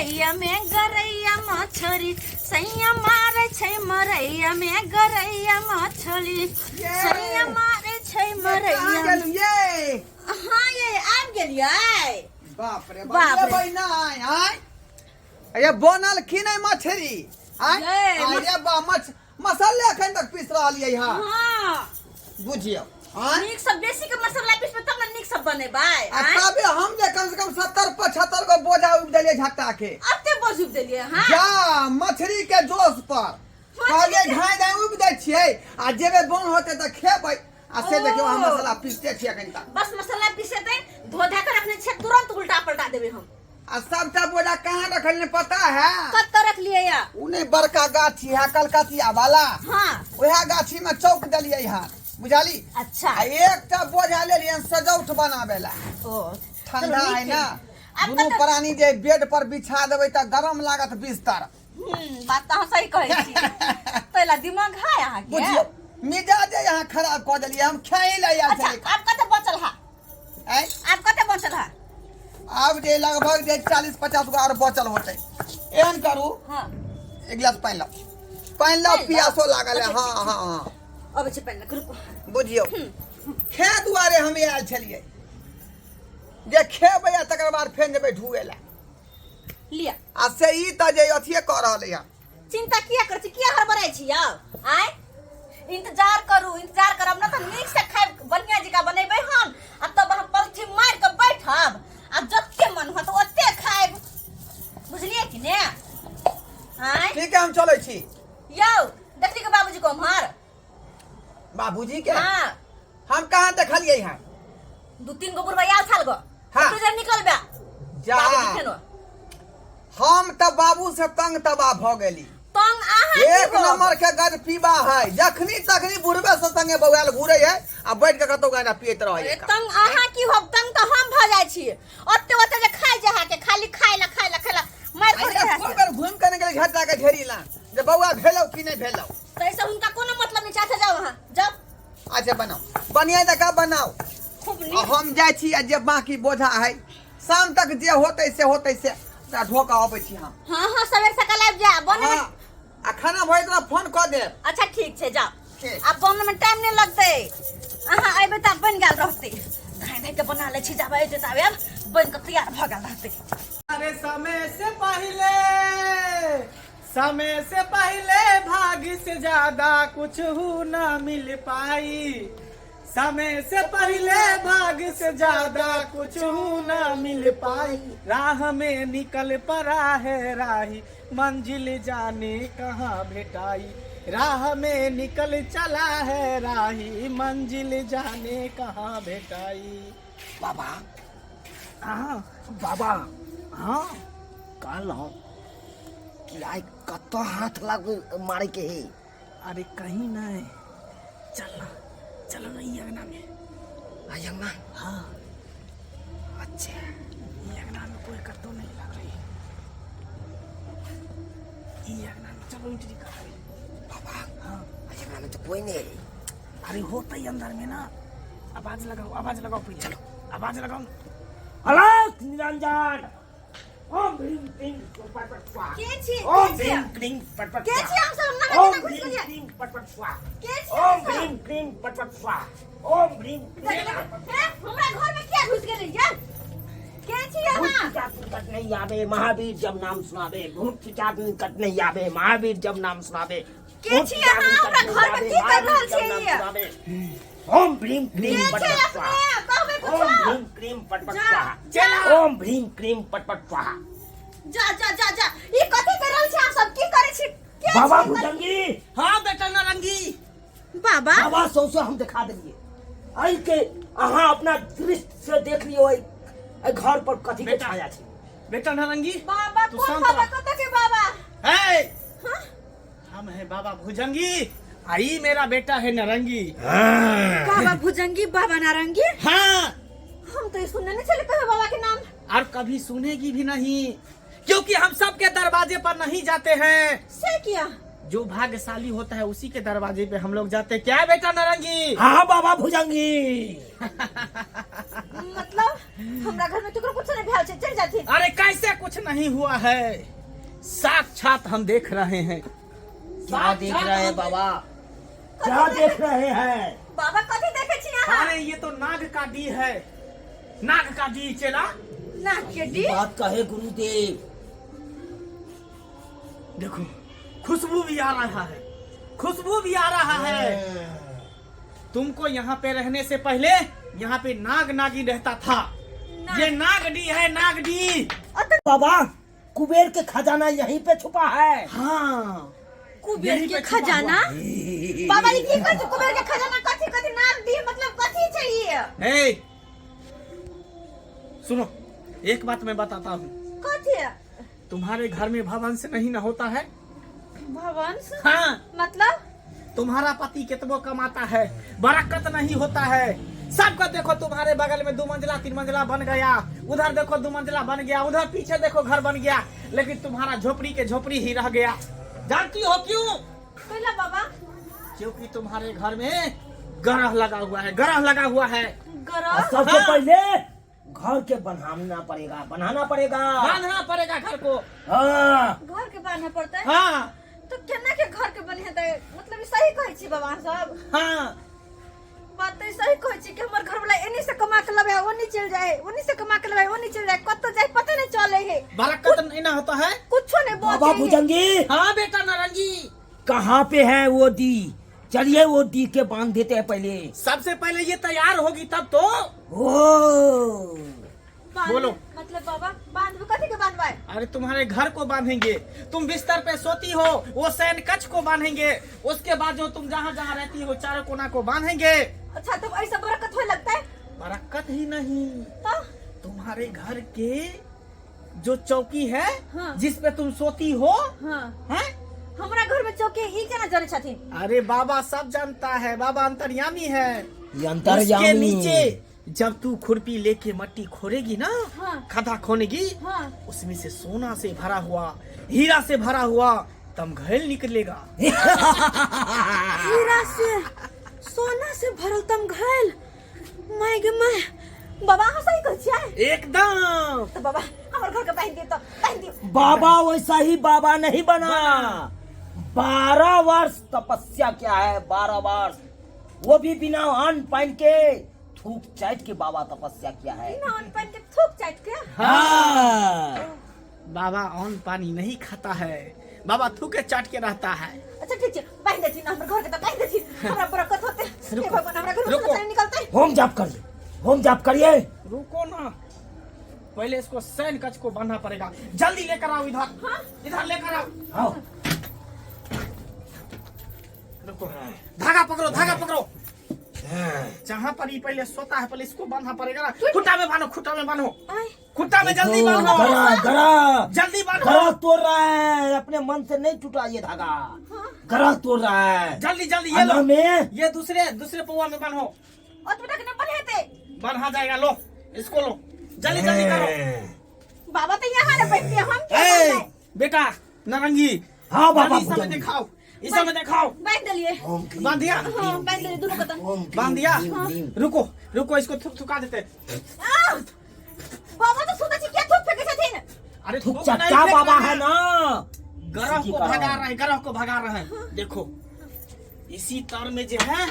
मरैया में गरैया मछरी, सैया मारे छै मरैया में गरैया मछली, सैया मारे छै मरैया। गेलहुँ ये? हाँ ये, आबि गेलियै। बाप रे बाप बाप रे। रे, बहिना आय आय, अरे बनल की नहि मछली आय? ये, अरे बा, मछ मसाले एखन तक पीस रहलियै हँ। हाँ। बुझियौ आँय? नीक सब बेसी के मसाला पीसबै तब ने नीक सब बनेबै। आ आँय? तबे हम जे कम से कम 70 75 गो बोझा उग देलियै झट्टा के। अते बोझ उप देलियै? हाँ। जा मछली के जोश पर कहलियै घाय घाय उग दै छियै आ जेबे बन होतै तऽ खेबै। आ से देखियौ, अहाँ ओ। मसाला पीसते छियै एखन तक? बस मसाला पीसेतै, धो धा के रखने छियै, तुरंत उल्टा पलटा देबै हम। आ सबटा बोझा कहाँ रखल ने पता है? कतऽ रखलियै या? उ नहीं बड़का गाछी है कलकतिया वाला? हाँ। वएह गाछी में चौक देलियै हन, बुझली? अच्छा। आ एकटा बोझा लेलियै सजौठ बनाबे ला। ओ। ठंडा चलू, है नीक ना। छै। आब दुनू कतऽ प्राणी जे बेड पर बिछा देबै तऽ गरम लागत बिस्तर। बात तऽ अहाँ सही कहै छी, तैला दिमाग है अहाँके। बुझियौ, मिजाजे यहाँ खराब कऽ देलियै, हम खाइ लए आयल अच्छा छलियै। आब कतऽ बचल है? आँय? आब कतऽ बचल है? आब जे लगभग जे 40 50 गो आर बचल होतै। एहन करू, हाँ। एक गिलास पानि लाउ, पानि लाउ। पानि लाउ? पियासो लागल है। अच्छा, हाँ हाँ हाँ। अबै छै पानि लऽ, रुकू। बुझियौ, खे दुआरे हम आयल छलियै जे खेबै आ तकर बाद फेर जेबै ढुए लए। लिअ। आ से ई तऽ जे अथिए कऽ रहल यऽ। चिंता किया करै छी? किया हड़बड़ाइ छी यौ? आँय, इंतजार करू, इंतजार करब ने तऽ नीक से खायब, बढ़िया जकाँ बनेबै हम, आ तब हम पलथी मारि कऽ बैठब आ जते मन होत ओते खायब, बुझलियै कि ने? आँय? ठीक है, हम चलै छी। यौ, देखली के बाबूजी को उम्हर? बाबूजी के? हाँ। हम कहाँ देखलियै हँ? दू तीन गो बुढ़बा आयल छल गो। हाँ। तू जब निकल बे जा। बाबूजी फेनो। हम तऽ बाबू से तंग तबाह भऽ गेली। तंग अहाँ की एक होब? नंबर के गज पीबा है, जखनी तखनी बुढ़बे से संगे बौआल घूरे है आ बैठ के कतौ गाना पियत रहे अरे है। तंग अहाँ की होब, तंग तऽ हम भऽ जाइ छी। ओते ओते जे खाइ जे अहाँके खाली खाइ ला खाइ ला खाइ ला मारि अरे पड़ै कोन बेर घूम के निकले झट्टा के ढेरी ला जे बौआ भेलौ कि नहि भेलौ। ताहिसँ हुनका कोनो मतलब नहि छै। अच्छा जाउ, अहाँ जाउ। अच्छा बनाओ, बढ़िया जकाँ बनाओ। खूब आ नीक। हम जाइ छी आ जे बाकी बोझा है शाम तक जे होतै से होतै, से ओकरा ढोका अबै छी हम। हाँ हाँ, सवेर सकाल आबि जा बने में। हाँ, आ खाना भऽ जेतै फोन कऽ देब। अच्छा ठीक छै, जाउ। ठीक। आब बनने में टाइम नहि लगतै, अहाँ अयबै तऽ बनि गेल रहतै। धाँइ धाँइ के बना लै छी, जाबे अयतै ताबे आब बनि कऽ तैयार भऽ गेल रहतै। अरे समय से पहले, समय से पहले भाग्य से ज्यादा कुछ हु ना मिल पाई, समय से पहले भाग्य से ज्यादा कुछ हु ना मिल पाई, राह में निकल पड़ा है राही, मंजिल जाने कहाँ भेटाई, राह में निकल चला है राही, मंजिल जाने कहाँ भेटाई। बाबा। हाँ। बाबा। हाँ, कहलहुँ कि आइ कतऽ हाथ लागू मारे के है? अरे कहीं नहीं, चल ना, चलो ना ई अंगना में। आई अंगना? हाँ। अच्छा। ई अंगना में कोई कत्तो नहीं लग रही, ई अंगना में चलो, एंट्री कर। बाबा। हाँ। आई अंगना में तो कोई नहीं है। अरे होता ही अंदर में ना। आवाज लगाओ, आवाज लगाओ पहले, चलो आवाज लगाओ। अलख निरंजन, ओम ह्रीं क्लीं पट पट स्वाहा। के छी? ओम के छी? ह्रीं क्लीं पट पट के स्वाहा। छी? हम सब अंगना ओम में घुसि ह्रीं गेलियै। क्लीं पट पट स्वाहा। के छी ओम हम सब? ह्रीं क्लीं पट पट स्वाहा, ओम ह्रीं क्लीं। हे, हमरा घर में किया घुसि गेलियै ये? के छी भूत अहाँ? पिशाच निकट नहीं आवे, महावीर जब नाम सुनावे, भूत पिशाच निकट नहीं आवे, महावीर जब नाम सुनावे। के भूत छी पिशाच अहाँ? निकट हमरा नहीं घर में आवे, की कर महावीर रहल जब छियै नाम ये? सुनावे। ओम ह्रीं क्लीं के पट छै पट अपने? स्वाहा। कहबै ओम कुछो? ह्रीं क्लीं पट पट जा, स्वाहा। जा। ओम ह्रीं क्लीं पट पट स्वाहा। जा जा जा जा, ई कथी कर रहल छी अहाँ सब? की करै छी? के बाबा छी? भुजंगी। हाँ बेटा नारंगी। बाबा। बाबा, सौंसे हम देखा देलिए, एहि के अहाँ अपना दृष्टि से देख लियौ, एहि एहि घर पर कथी के बेटा। छाया छै। बेटा नारंगी, बाबा। तू कोन शांत बाबा? रह। कतऽ के बाबा? है। हाँ? हम है बाबा भुजंगी, आई मेरा बेटा है नारंगी। बाबा भुजंगी, बाबा नारंगी? हाँ। हम तो सुनने नहीं चले कहे बाबा के नाम। और कभी सुनेगी भी नहीं, क्योंकि हम सबके दरवाजे पर नहीं जाते हैं। से किया? जो भाग्यशाली होता है उसी के दरवाजे पे हम लोग जाते हैं। क्या है बेटा नारंगी? हाँ बाबा भुजंगी। मतलब हमरा घर में केकरो कुछ नहीं भेल छै, चल जाथिन। अरे कैसे कुछ नहीं हुआ है, साक्षात हम देख रहे हैं। क्या देख रहे हैं बाबा, क्या देख रहे हैं बाबा? कथी देखे छी अहाँ? अरे ये तो नाग का डी है, नाग का डी चेला। नाग के डी? बात कहे गुरुदेव। देखो खुशबू भी आ रहा है, खुशबू भी आ रहा है। तुमको यहाँ पे रहने से पहले यहाँ पे नाग नागिन रहता था। ये नाग डी है, नाग डी। बाबा कुबेर के खजाना यहीं पे छुपा है। हाँ, कुबेर यहीं के पे छुपा खजाना? हुआ। बाबा ई की कहै छै कुबेर के खजाना? कथी कथी नाग डी मतलब कथी छै ई? ए, सुनो एक बात मैं बताता हूँ। कथी? तुम्हारे घर में भवन से नहीं न होता है? भवंश? हाँ। मतलब? तुम्हारा पति कितनो कमाता है, बरकत नहीं होता है। सबको देखो तुम्हारे बगल में 2 मंजिला 3 मंजिला बन गया, उधर देखो 2 मंजिला बन गया, उधर पीछे देखो घर बन गया, लेकिन तुम्हारा झोपड़ी के झोपड़ी ही रह गया। जानती हो क्यों? कैला बाबा? क्योंकि तुम्हारे घर में ग्रह लगा हुआ है, ग्रह लगा हुआ है। ग्रह? सबसे हाँ। पहले घर के बनाना पड़ेगा, बनाना पड़ेगा, बांधना पड़ेगा घर को। हाँ। घर के बांधना पड़ता है? हाँ। तो केना के घर के बनेतै? मतलब ई सही कहै छी बाबा सब? हाँ। बात तऽ सही कहै छी कि हमर घर वाला एनी से कमा के लबे ओनी चल जाए, ओनी से कमा के लबे ओनी चल जाए, कतौ जाए पता नहीं चले है। बरकत नहीं ना होता है, कुछो नहीं बाबा बचे है। भुजंगी। हाँ बेटा नारंगी। कहाँ पे है वो डी? चलिए वो डी के बांध देते हैं पहले। सबसे पहले ये तैयार होगी तब तो। ओ बांध- बोलो। मतलब बाबा बांध कथी के बांधवाए? अरे तुम्हारे घर को बांधेंगे। तुम बिस्तर पे सोती हो वो सैन कक्ष को बांधेंगे, उसके बाद जो तुम जहाँ जहाँ रहती हो चारों कोना को बांधेंगे। अच्छा तब ऐसा बरकत होए लगता है? बरकत ही नहीं, तो तुम्हारे घर के जो चौकी है, हाँ। जिस पे तुम सोती हो। हाँ। हैं? हमरा घर में चौकी ई केना जाने छथिन? अरे बाबा सब जानता है, बाबा अंतर्यामी है। ये अंतर्यामी। उसके नीचे जब तू खुरपी लेके मट्टी खोरेगी ना, हाँ। खदा खोनेगी, हाँ। उसमें से सोना से भरा हुआ, हीरा से भरा हुआ तमघैल निकलेगा। हीरा से सोना से भरल तमघैल? My गे my, बाबा अहाँ सही कहै छियै? एकदम। तो बाबा हमर घर के बांधि दियौ, तो बांधि दियौ। बाबा वैसा ही बाबा नहीं बना, 12 वर्ष तपस्या क्या है, 12 वर्ष, वो भी बिना अन्न पान के, थूक चाट के बाबा तपस्या किया है। बिना अन्न पान के थूक चाट के? हाँ। बाबा अन्न पानी नहीं खाता है, बाबा थूके चाट के रहता है। अच्छा ठीक छै, बांधि दै छी ना हमर घर के, तऽ बांधि दै छी, हमरा बरकत होतै। हे रुको। भगवान, हमरा घर में रुको। सोना निकलतै। होम जाप करिए, होम जाप करिए। रुको ना, पहले इसको सैन कच को बांधना पड़ेगा। जल्दी लेकर आओ इधर। हाँ? इधर लेकर आओ। आओ। रुको, धागा पकड़ो, धागा पकड़ो। जहाँ पर ये पहले सोता है पहले इसको बांधना पड़ेगा ना। खुट्टा में बांधो, खुट्टा में बांधो, आय। खुट्टा में जल्दी बांधो। गरा गरा जल्दी बांधो। गरा तोड़ रहा है, अपने मन से नहीं टूटा ये धागा, गरा तोड़ रहा है। जल्दी जल्दी ये लो। अल्लाह में ये दूसरे दूसरे पौवा में बांधो। ओतबे तक नहीं बन्हेतै। बांधा जाएगा, लो इसको लो, जल्दी जल्दी करो। बाबा तो यहाँ ने बैठते, हम क्या ए, करबै? बेटा नारंगी। हाँ बाबा जल्दी इस समय भुजंगी। दिखाओ, इस समय दिखाओ। बांध देलिए। बांध दिया? हाँ, बांध देलिए दुनू कतन। बांध दिया? रुको रुको, इसको थुक थुका देते। आह! बाबा तो सुतै छी, किया थूक फेकै छथिन? अरे थूक थूक चट्टा नहीं फेंक बाबा रहे है हैं। ना, ग्रह इसी को कारण। भगा रहे हैं, ग्रह को भगा रहे हैं। देखो इसी तर में जो है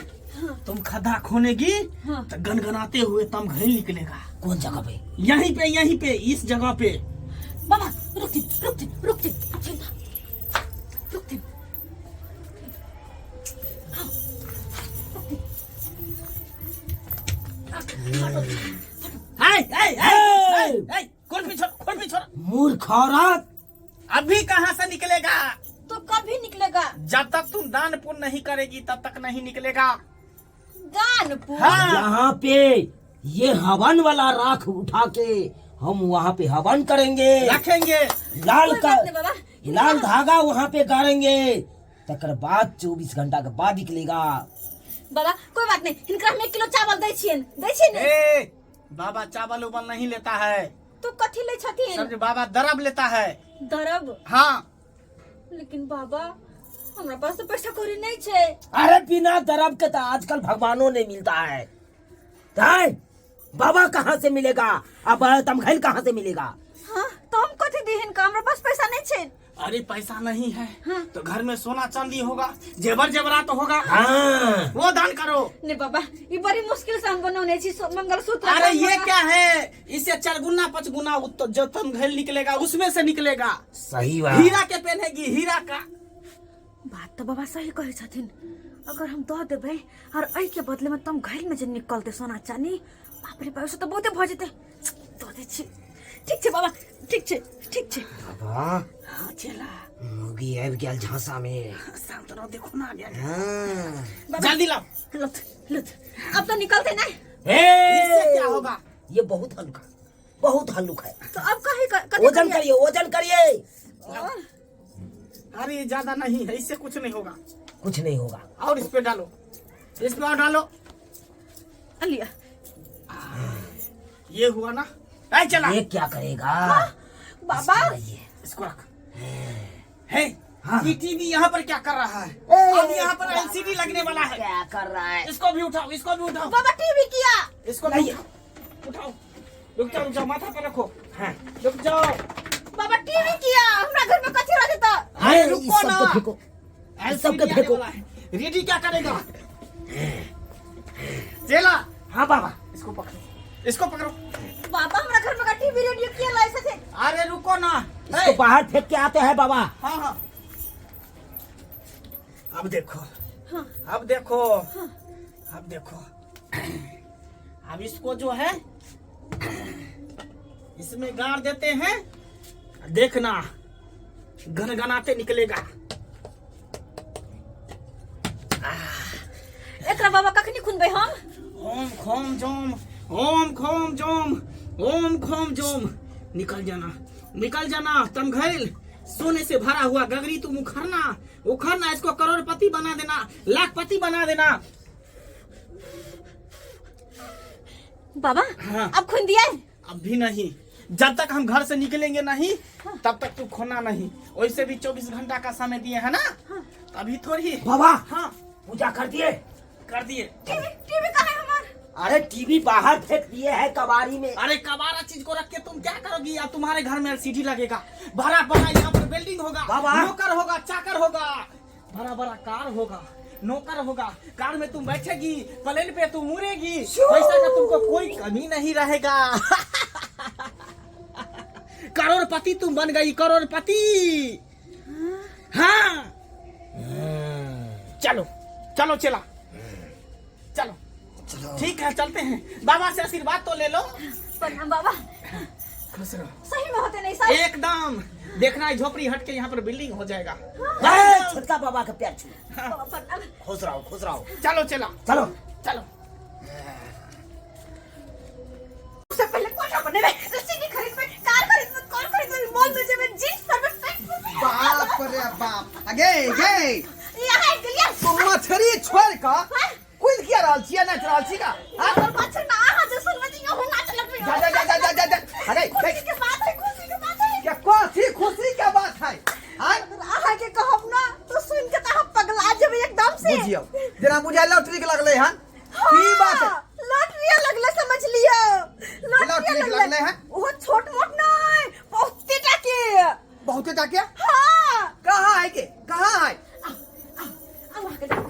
तुम खद्दा खोनेगी हाँ। तो गनगनाते हुए तमघैल निकलेगा। कौन जगह पे? यहीं पे, यहीं पे, इस जगह पे। बाबा रुकथिन रुकथिन रुकथिन रुकथिन रुकथिन। हाय, हाय, हाय, हाय, खुरपी छोड़, खुरपी छोड़। मूर्ख औरत। अभी कहाँ से निकलेगा? तो कभी निकलेगा। जब तक तुम दान पुण्य नहीं करेगी तब तक नहीं निकलेगा। दान पुण्य? हाँ। यहाँ पे ये हवन वाला राख उठा के हम वहाँ पे हवन करेंगे, रखेंगे। लाल कोई का बात नहीं बाबा। लाल धागा वहाँ पे गाड़ेंगे, तकर बाद 24 घंटा के बाद निकलेगा। बाबा कोई बात नहीं, हिनका हम 1 किलो चावल दै छियन, दै छियन। ए बाबा चावल उबल नहीं लेता है। तो कथी लै छथिन? समझ, बाबा दरब लेता है। दरब? हाँ। लेकिन बाबा हमरा पास तो पैसा कौड़ी नहीं छै। अरे बिना दरब के तो आजकल भगवानों नहीं मिलता है। ताई, बाबा कहाँ से मिलेगा? अब तमघैल कहाँ से मिलेगा? हाँ, तो हम कथी दी? हमरा पास पैसा नहीं छै। अरे पैसा नहीं है हाँ। तो घर में सोना चांदी होगा, जेवर जेवरात होगा। हाँ। वो दान करो। नहीं बाबा, ये बड़ी मुश्किल से हम बनौने छी मंगलसूत्र। अरे ये क्या है, इसे 4 गुना 5 गुना जो तुम घैल निकलेगा उसमें से निकलेगा। सही बात। हीरा के पहनेगी, हीरा का। बात तो बाबा सही कहे छथिन। अगर हम दऽ देबै और एहि के बदले में तुम घैल में जे निकलते सोना चानी, बाप रे बाप, तऽ बहुते भऽ जेतै। दऽ दै छी। ठीक छै बाबा, ठीक छै, ठीक छै। बाबा। हाँ चला। मुगी आबि गेल झांसा में। शांत रहो, देखो ना आ गया। हाँ। जल्दी लाओ। लुथ लुथ, अब तो निकलते नहीं। ए! इससे क्या होगा? ये बहुत हल्का, बहुत हल्लुक है। तो अब कहीं कथी वजन करिए? करिए, वजन करिए। अरे ये ज्यादा नहीं है, इससे कुछ नहीं होगा। कुछ नहीं होगा। और इस पे डालो, इस पे और डालो। लिया। ये हुआ ना। ऐ चला। ये क्या करेगा? हाँ, बाबा। इसको रख। है। हाँ। ये टीवी यहाँ पर क्या कर रहा है? ए, अब यहाँ पर एलसीडी लगने वाला है। क्या कर रहा है? इसको भी उठाओ, इसको भी उठाओ। बाबा टीवी किया। इसको भी नहीं। उठाओ, उठाओ। रुक जाओ, रुक जाओ, माथा पर रखो। हाँ। रुक जाओ। बाबा टीवी किया, हमरा घर में कथी रहते तो? अरे रुको इस सबको ना। फेंको, इस सबके LCD आने फेंको। वाला है। रेडी क्या करेगा? चेला। हाँ बाबा। इसको पकड़ो, इसको पकड़ो। बाबा हमरा घर में का टीवी रेडियो किया लाए थे? अरे रुको ना। इसको बाहर फेंक के आते हैं बाबा। हाँ हाँ, अब देखो। हाँ। अब देखो। हाँ। अब देखो, अब इसको जो है इसमें गाड़ देते हैं, देखना गनगनाते निकलेगा। एकरा बाबा कखनी खुनबै हम? ओम खोम जोम, ओम खोम जोम, ओम खोम जोम, निकल जाना, निकल जाना। तमघैल सोने से भरा हुआ गगरी तुम उखड़ना, उखड़ना, इसको करोड़पति बना देना, लाखपति बना देना। बाबा। हाँ। अब खून दिया? अब भी नहीं, जब तक हम घर से निकलेंगे नहीं तब तक तू खोना नहीं। वैसे भी 24 घंटा का समय दिए है ना। हाँ। अभी थोड़ी। बाबा। हाँ। पूजा कर दिए? कर दिए। टीवी, टीवी कहाँ है हमार? अरे टीवी बाहर फेंक दिए है कबाड़ी में। अरे कबाड़ा चीज को रख के तुम क्या करोगी? अब तुम्हारे घर में एलसीडी लगेगा, बड़ा बड़ा यहाँ पर बिल्डिंग होगा, बाबा। नौकर होगा, चाकर होगा, बड़ा बड़ा कार होगा, नौकर होगा, कार में तुम बैठेगी, प्लेन पे तुम उड़ेगी, पैसा का तुमको कोई कमी नहीं रहेगा। करोड़पति तुम बन गई, करोड़पति। हाँ चलो चलो चला चलो। चलो ठीक है, चलते हैं। बाबा से आशीर्वाद तो ले लो। प्रणाम बाबा। खुश रहो। सही में होते नहीं सब? एकदम देखना है, झोपड़ी हट के यहाँ पर बिल्डिंग हो जाएगा। ए, छोटका बाबा के पैर छू। बाबा प्रणाम। खुश रहो, खुश रहो। चलो चला। चलो। चलो। सबसे पहले कोठा बनेबै, सीढ़ी खरीदबै, कार खरीदबै, कौन खरीदबै, मॉल में जेबै, जींस पहिरबै, पैंट पहिरबै। बाप रे बाप, अगे गे। यहाँ आबि गेलियै। तू मछरी छोड़ कऽ कुल किया रहल छियै, नाचि रहल छी का? हाँ? हमर मछरी ना, अहाँ जे सुनबै तऽ इहो नाचऽ लगबै। जा जा जा जा जा जा जा, अरे खुशी के बात है, खुशी के बात है। क्या कथी खुशी के बात है? आय? अहाँ के कहब ना तो सुन के तऽ अहाँ पगला जेबै एकदम से। बुझियौ जेना बुझाय लॉटरी के लगलै हन। की बात है? लॉटरी लगले, समझ लियो लॉटरी लॉटरी लगलै हन? ओहो छोट मोट नहीं, बहुते टा के। बहुते टा के? हाँ। कहाँ है के, कहाँ है? आ आ आ वहाँ के देखो,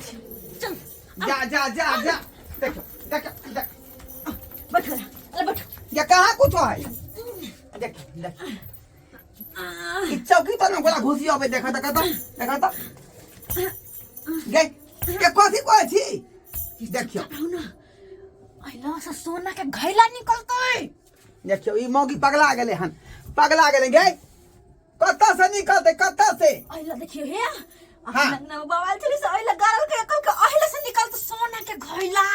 चल। जा जा जा जा, देखो देखो देखो। बैठो, अरे बैठो। या कहाँ कुछ है? देख देख, ई चौकी पर ना गोला घुसी आबे। देखा देखा तो, देखा तो गे के कथी कहै छी, देखियो। रहू ना, अहिला से सोना के घैला निकलतै। देखियो, ई मौगी पगला गेलै हन, पगला गेलै। गे कतऽ से निकलतै, कतऽ से? अहिला देखियो हे। हाँ। ना बवाल चली से अहिला गारल के एकल के अहिला से निकलतै सोना के घैला,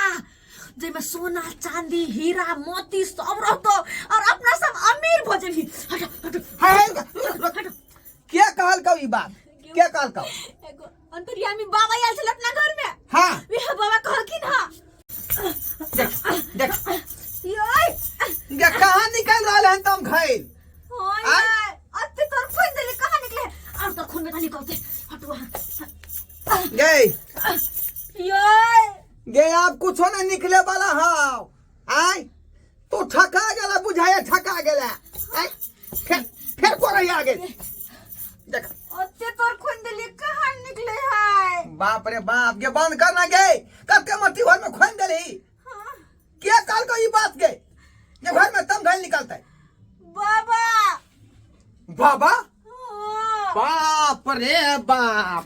जाहिमे सोना चांदी हीरा मोती सब रहतो और अपना सब अमीर भऽ जेबही। हटो हटो। हे हे, हटो। के कहलकौ ई बात, के कहलकौ? एगो अंतर्यामी बाबा आयल छल अपना घर में। हाँ। वएह बाबा कहलखिन। हाँ। देख देख। योय। गे कहाँ निकल रहल हन तम घैल? ओय। आय? अते तोर खून देले, कहाँ निकले? और तो खून में तो निकलते। हटो वहाँ। गे। योय। गे आप कुछो ना निकले वाला हाव। आय तू ठका गेला, बुझाया ठका गेला। आय फेर फेर करे। कहिया गेल देख। ओते तोर खोन देलिए, कहाँ निकले है? बाप रे बाप, गे बंद कर ना गे, कते मट्टी घर में खोन देलही। हाँ। के काल को ई बात गे जे घर में तम घायल निकलते? बाबा। बाबा? हाँ। बाप रे बाप,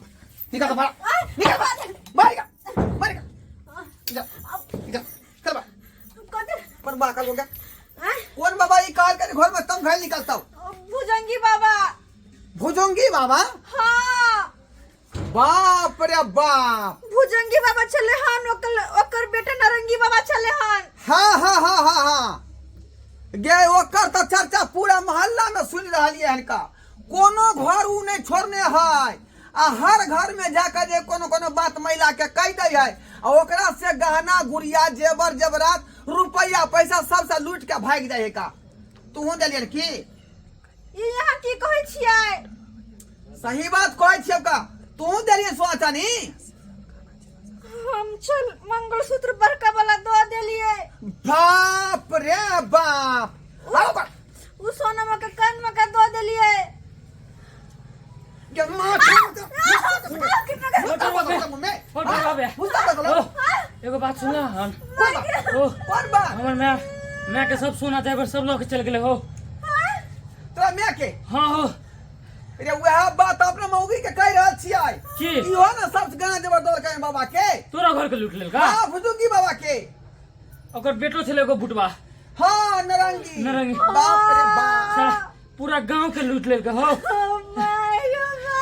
निकल तो बाहर, निकल बाहर, बाहर निकल, बाहर निकल, निकल निकल, चल बाहर। कथी? कौन बा कल हो गया? आँ? कौन बाबा ई काल के घर में तम घायल निकलता हो? भुजंगी बाबा। भुजंगी बाबा? हाँ। बाप रे बाप। भुजंगी बाबा छले हन, ओकर ओकर बेटा नरंगी बाबा छले हन। हाँ हाँ हाँ हाँ हाँ गे, ओकर तऽ चर्चा पूरा मोहल्ला में सुनि रहलियै हन का। कोनो घर उ नहि छोड़ने है आ हर घर में जाकर जे कोनो कोनो बात महिला के कहि दै है आ ओकरा से गहना गुड़िया जेवर जेवरात रुपैया पैसा सबसे लूट के भागि जाइ है का। तूहू देलियन की? ई यहाँ की कहै छियै? सही बात कहै छियै का। तूहू देलियै सोना चानी? हम चल मंगलसूत्र बड़का वाला दऽ देलियै। बाप रे बाप, आओ बा। उ सोनमा के कान में के दऽ देलियै। के माँ एगो बात सुन हन। कौन बात? हमर माय, माय के सब सोना जेवर सब लऽ के चलि गेलै हो। तोरा माय के? हाँ हो। रे वएह बात अपना मौगी के कहि रहल छियै। की? इहो ने सब गना जेवर दऽ बाबा के। तोरा घर के लूट लेलका? हाँ, भुजुंगी बाबा के। ओकर बेटो छलै एगो बुटबा। हाँ, नरंगी। नरंगी। बाप रे बाप, साला पूरा गांव के लूट लेलका हो।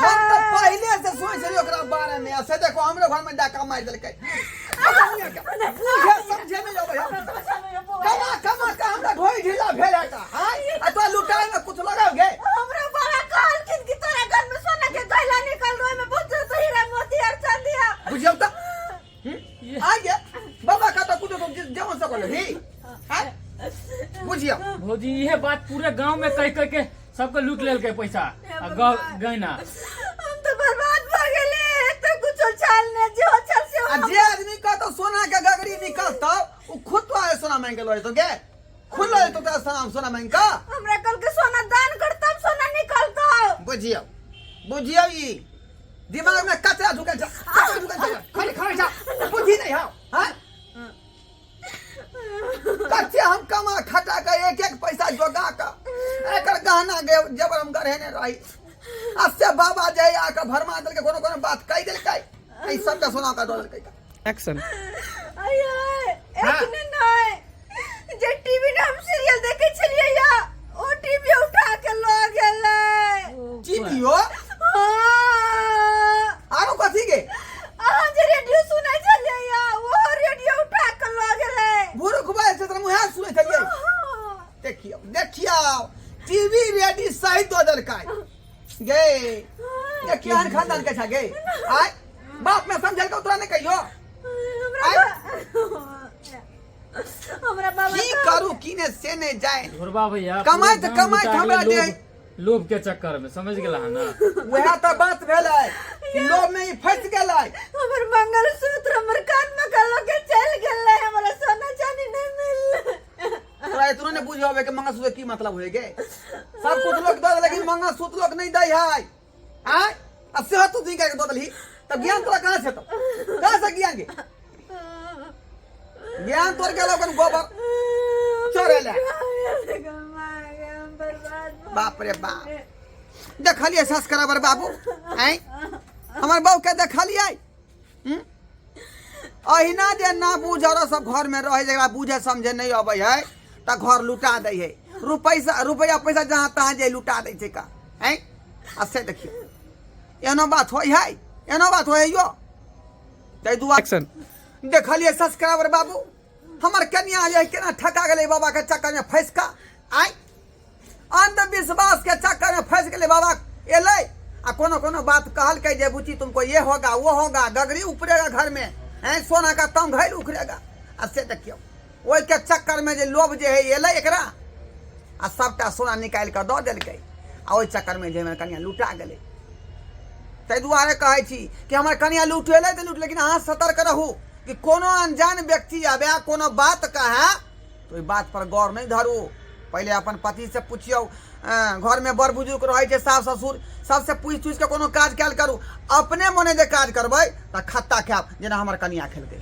हम तऽ पहिले से सोच छलियै ओकरा बारे में, आ से देखो हमरो घर में डाका मारि देलकै। बुझे समझे नहीं अबै है। कमा कमा के हमरा ढोई ढीला भेल है का आय, आ तोरा लुटाए में कुछ लगाओगे? हमरा बाबा कहलखिन कि तोरा घर में सोना के गहना निकल रहो, में बहुत तो हीरा मोती और चांदी है। बुझियौ तऽ आ गया बाबा का तो कुछ जेवन सकल ही आय, बुझियौ। भौजी, इहे बात पूरे गांव में कह कह के सबके लूट लेलकै पैसा आ गहना। हम तो बर्बाद भ गेले, तो कुछ चाल ने जे हो चाल से। आ जे आदमी का तो सोना के गगरी निकलतो उ खुद तो आए सोना मांग के लय तो गे, खुद लय तो सोना सोना मांग का। हमरा कल के सोना दान कर तब सोना निकलतो। बुझियौ बुझियौ, ई दिमाग में कचरा ढुकल छै, कचरा ढुकल छै, खाली खाली जा बुद्धि नहीं हां। हां, कच्चे हम कमा खटा के एक एक पैसा जोगा के एकर गहना के जेवर हम गढ़ेने रही, आ से बाबा जे आके भरमा देलकै, कोनो कोनो बात कहि देलकै, ई सबटा सोना का दऽ देलकै। एक्शन। अये। हाँ। एखने नहीं, जे टीवी में हम सीरियल देखे छलियै या ओ टीवी उठा के ल गेलै। टीवीओ? हाँ। आरो कथी के? अहाँ जे रेडियो सुनै छलियै या ओ रेडियो उठा के ल गेलै। बुढ़ खुबाइ छै, तोरा मुँहे सुनै छलियै? हाँ। देखियौ देखियौ, टीवी रेडी सही दऽ देलकै गे। देखियौ, एहन खानदान के छै गे। आय, बाप में समझल के तोरा नहीं कहियो? हमरा बाबा की करू की ने से नहीं जाए। घुरबा भैया, कमाइत पूरे गाँव कमाइत लुटा हमरा गेलै जे लोभ के चक्कर में, समझ गेला ना? वएह तऽ बात भेलै कि लोभ में ई फंसि गेलै। हमर मंगलसूत्र हमर कान में के लऽ के चलि गेलै, हमरा सोना चांदी नहीं मिललै। तोरा इतनो नहीं बुझे होबे कि मंगलसूत्र की मतलब होय गे। सब कुछ लोग दऽ लेकिन मंगलसूत्र लोग नहीं दै है। आय, आ सेहो तू दी के दऽ देलही तब ज्ञान तोरा कहाँ से? तो कहाँ से ज्ञान गे? ज्ञान तोर गेल ओकर गोबर चोरेला। बाप रे बाप, देखलियै सब्सक्राइबर बाबू, आँय, हमर बहू के देखलियै? हम्म? अहिना जे ना बुझल सब घर में रहे, जकरा बुझे समझे नहीं अबै है तऽ घर लुटा दै है, रुपैसा रुपैआ पैसा जहाँ तहाँ जे लुटा दै छै का। आँय, आ से देखियौ, एहनो बात होइ है, एहनो बात होइ है यो, ताहि दुआरे। एक्शन। देखलियै सब्सक्राइबर बाबू, हमर कनिया जे केना ठका गेलै बाबा के चक्कर में फंसि कऽ। आँय, अंधविश्वास के चक्कर में फंसि गेलै। बाबा एलै आ कोनो कोनो बात कहलकै जे बुच्ची तुमको ये होगा वो होगा, गगरी उपरेगा घर में, हैं, सोना का तम घैल उखड़ेगा। आ से देखियौ, ओहिके चक्कर में जे लोभ जे है एलै एकरा आ सबटा सोना निकालि कऽ दऽ देलकै आ ओहि चक्कर में जे हमर कनिया लुटा गेलै। ताहि दुआरे कहै छी कि हमर कनिया लुटेलै तऽ लूट, लेकिन अहाँ सतर्क रहू कि कोनो अनजान व्यक्ति आबे आ कोनो बात कहै तऽ ओहि बात पर गौर नहि धरू। पहिले अपन पति से पुछियौ, घरमे बड़ बुजुर्ग रहै छै, सास ससुर सबसे पूछि तुछि के कोनो काज कयल करू। अपने मने जे काज करबै तऽ खत्ता खायब, जेना हमर कनिया खेलकै।